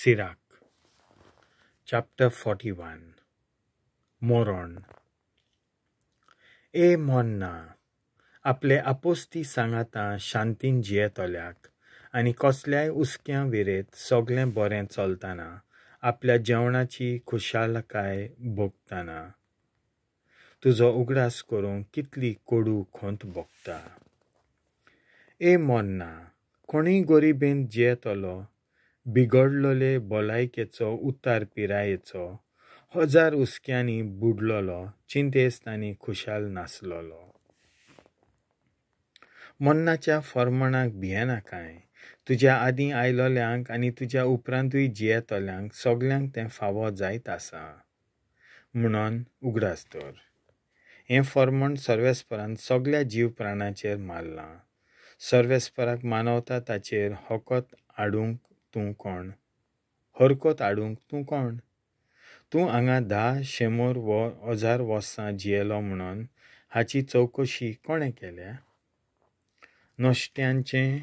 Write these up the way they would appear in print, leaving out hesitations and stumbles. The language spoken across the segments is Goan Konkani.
Sirach chapter 41. मोरण. ए मोन्ना, आपले आपोस्ती सांगाता शांतीन जियेतल्याक आनी कसल्याय हुस्क्या विरेत सगळें बरें चलतना आपल्या जेवणाची खुशालकाय भोगतना तुजो उगडास करूंक कितली कोडू खंत भोगता. ए मोन्ना, कोणूय गरिबेंत जियेतलो, बिगडलोले भलायकेचो उतार पिरायेचो, हजार हुस्क्यांनी बुडलोलो, चिंतेस्त आनी खुशाल नासलोलो. मन्नाच्या फर्माणाक भियेनाकाय, तुज्या आदीं आयलोल्यांक आनी तुज्या उपरांतूय जियेतल्यांक सगल्यांक तें फावो जायत आसा म्हणून उगडास दवर. हें फर्माण सर्वेस्परान सगल्या जीव प्राणाचेर मारलां. सर्वेस्पराक मानवता ताचेर हकत हाडूंक तूं कोण? हरकत हाडूंक तूं कोण? तूं हांगा 10, 100 वो 1000 वर्सां जियेलो म्हणून हाची चवकशी कोणें केल्या? नश्ट्यांचें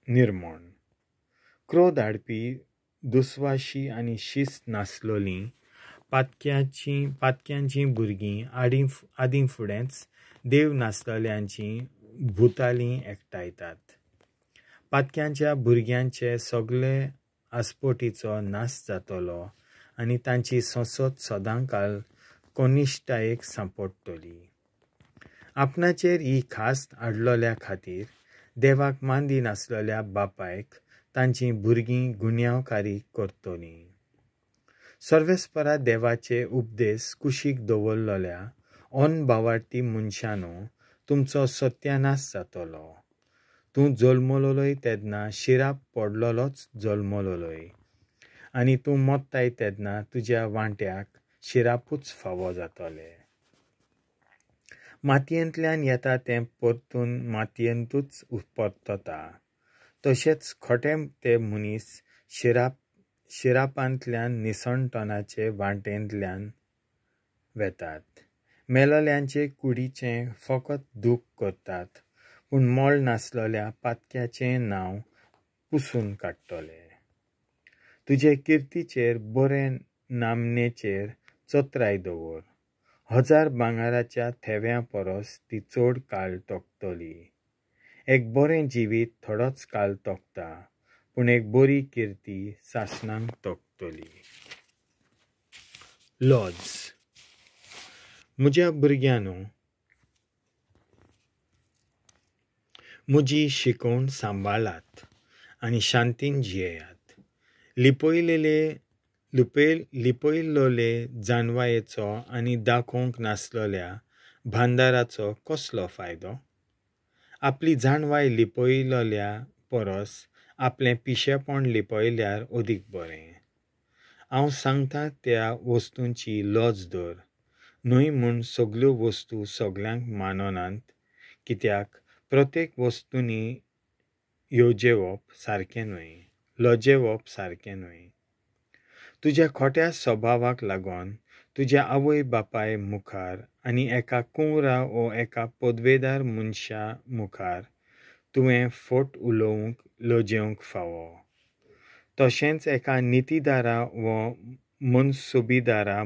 निर्मण. क्रोध हाडपी, दुस्वाशी आनी शिस्त नासलोलीं पातक्यांचीं भुरगीं आदीं फुडेंच देव नासलोल्यांचीं भुतालीं एकठांयतात. पातक्यांच्या भुरग्यांचे सगळे आस्पोटीचो नाश जातलो आनी तांची संसद सदांकाल कनिश्ठायेक सांपडटली. आपणाचेर ही खास्त हाडलोल्या खातीर देवाक मांदी नासलोल्या बापायक तांचीं भुरगीं गुन्यांवकारी करतलीं. सर्वेस्परा देवाचे उपदेश कुशीक दवरलोल्या अनभावार्थी मनशांनो, तुमचो सत्यानाश जातलो. तूं जल्मलोय तेन्ना शिराप पडलोलोच जल्मलोय आनी तूं मोत्ताय तेन्ना तुज्या वांट्याक शिरापूच फावो जातले. मातयेंतल्यान येता तें परतून मातयेंतूच परतता. तशेंच खोटे ते मनीस शिरापांतल्यान निसणटनाचे वाटेंतल्यान वेतात. मेलोल्यांचे कुडीचें फकत दूख करतात, पूण मोल नासलोल्या पातक्याचें नांव पुसून काडटले. तुजे किर्तीचेर बरे नामनेचेर चत्राय दवर. 1000 भांगराच्या थेव्यां परस ती चड काळ तोखतली. एक बरें जिवीत थोडोच काळ तोखता, पूण एक बरी किर्ती सासणांक तोखतली. लॉज. म्हज्या भुरग्यांनो, म्हजी शिकोवण सांबाळात आनी शांतीन जियेयात. लिपयलोले जाणवायेचो आनी दाखोवंक नासलोल्या भांदाराचो कसलो फायदो? आपली जाणवाय लिपयलोल्या परस आपलें पिशेपण लिपयल्यार अदीक बरें. हांव सांगता त्या वस्तूंची लज धर, न्हय म्हूण सगल्यो वस्तू सगल्यांक माननात, कित्याक प्रत्येक वस्तूंनी येवजेवप सारकें न्हय, लजेवप सारकें न्हय. तुज्या खोट्या स्वभावाक लागून तुज्या आवय बापाय मुखार आनी एका कुंवरा वो एका पदवेदार मनशा मुखार तुवें फट उलोवंक लजेवंक फावो. तशेंच एका नितीदारा वो मनसुबीदारा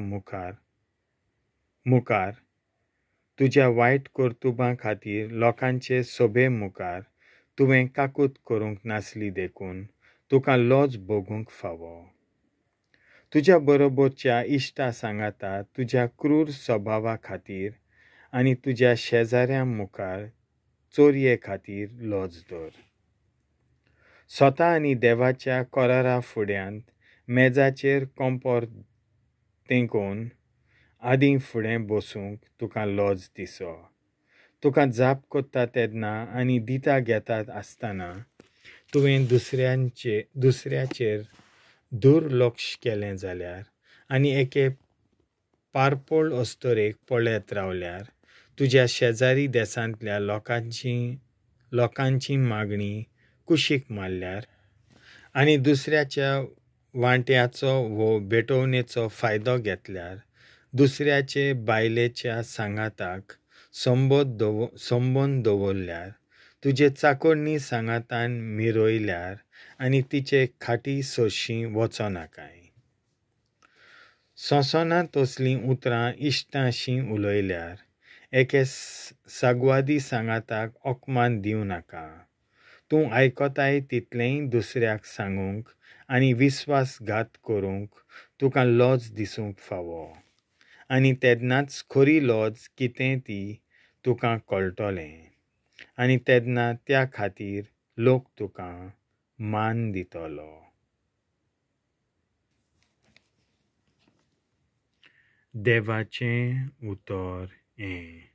मुखार तुज्या वायट कर्तुबां खातीर लोकांचे सभे मुखार तुवें काकूत करूंक नासली देखून तुका लज भोगूंक फावो. तुज्या बरोबरच्या इश्टा सांगाता तुज्या क्रूर स्वभावा खातीर आनी तुज्या शेजाऱ्यां मुखार चोरये खातीर लज धर. स्वता आनी देवाच्या करारा फुड्यांत मेजाचेर कंपर तेंकोवन आदीं फुडें बसूंक तुका लज दिसो. तुका जाप करता तेन्ना आनी दिता घेता आसतना तुवें दुसऱ्याचेर दुर्लक्ष केलें जाल्यार आनी एके पारपोळ अस्तरेक पळयत रावल्यार तुज्या शेजारी देशांतल्या लोकांची मागणी कुशीक मारल्यार आनी दुसऱ्याच्या वांट्याचो वो भेटवणेचो फायदो घेतल्यार दुसऱ्याचे बायलेच्या सांगाताक संबंद दवरल्यार तुजे चाकोरणी सांगातान मिरयल्यार आनी तिचे खाटी सरशीं वचोनाकाय. सोंसोना तसलीं उतरां इश्टांशीं उलयल्यार एके सागवादी सांगाताक ओकमान दिवं नाका. तूं आयकताय तितलेंय दुसऱ्याक सांगूंक आनी विस्वासघात करूंक तुका लज दिसूंक फावो, आनी तेन्नाच खरी लज कितें ती तुका कळटलें, आनी तेन्ना त्या खातीर लोक तुका मान दितलो. देवाचें उतर हें.